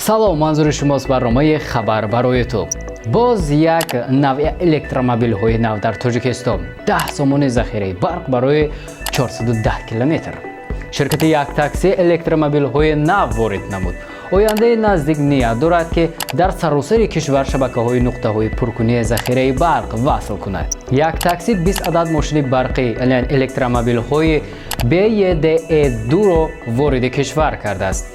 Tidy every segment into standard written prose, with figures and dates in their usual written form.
Салом, манзури шумост барномаи «Хабар барои ту». Боз як навъи электромобилҳои нав дар Тоҷикистон. 10 сомони захираи барқ барои 410 километр. Ширкати «Як такси» электромобилҳои нав ворид намуд. Ояндаи наздик ният дорад, ки дар саросари кишвар шабакаҳои нуқтаҳои пуркунии захираи барқ васл кунад. «Як такси» 20 адад мошини барқӣ, яъне электромобилҳои BYD-ро вориди кишвар кардааст.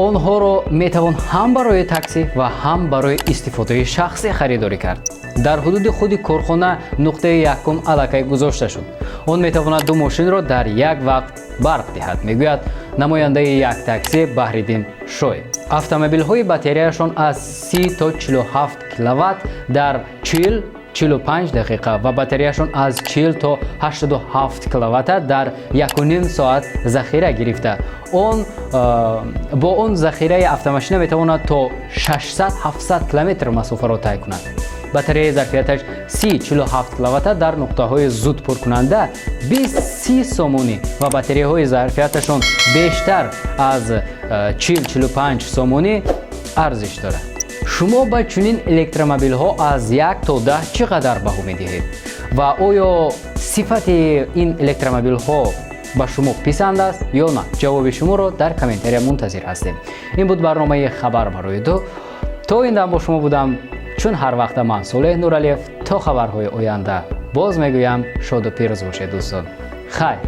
Онҳоро метавон ҳам барои таксӣ ва ҳам барои истифодаи шахсӣ харидорӣ кард. Дар ҳудуди худи корхона нуқтаи якум аллакай гузошта шуд. Он метавонад ду мошинро дар як вақт барқ диҳад, мегӯяд намояндаи «Як таксӣ» Баҳриддин Шоев. Автомобилҳои батареяшон аз 30 то 47 киловатт дар 40 45 дақиқа ва батареяшон аз 40 то 87 киловатта дар 1,5 соат захира гирифта, он бо он захираи автомашина метавонад то 600-700 километр масофаро тай кунад. Батареяи зарфияташ 30-47 киловатта дар нуқтаҳои зудпуркунанда 20-30 сомонӣ ва батареяҳои зарфияташон бештар аз 40-45 сомонӣ арзиш дорад. Шумо ба чунин электромобилҳо аз 1 то 10 чӣ қадар баҳо медиҳед ва оё сифати ин электромобилҳо ба шумо писанд аст ё на? Ҷавоби шуморо дар комментария мунтазир ҳастем. Ин буд барномаи «Хабар барои ту». То ин дам бо шумо будам, чун ҳар вақта, ман, Солеҳ Нуралиев. То хабарҳои оянда боз мегӯям, шоду пирӯз бошед, дӯстон. Хайр.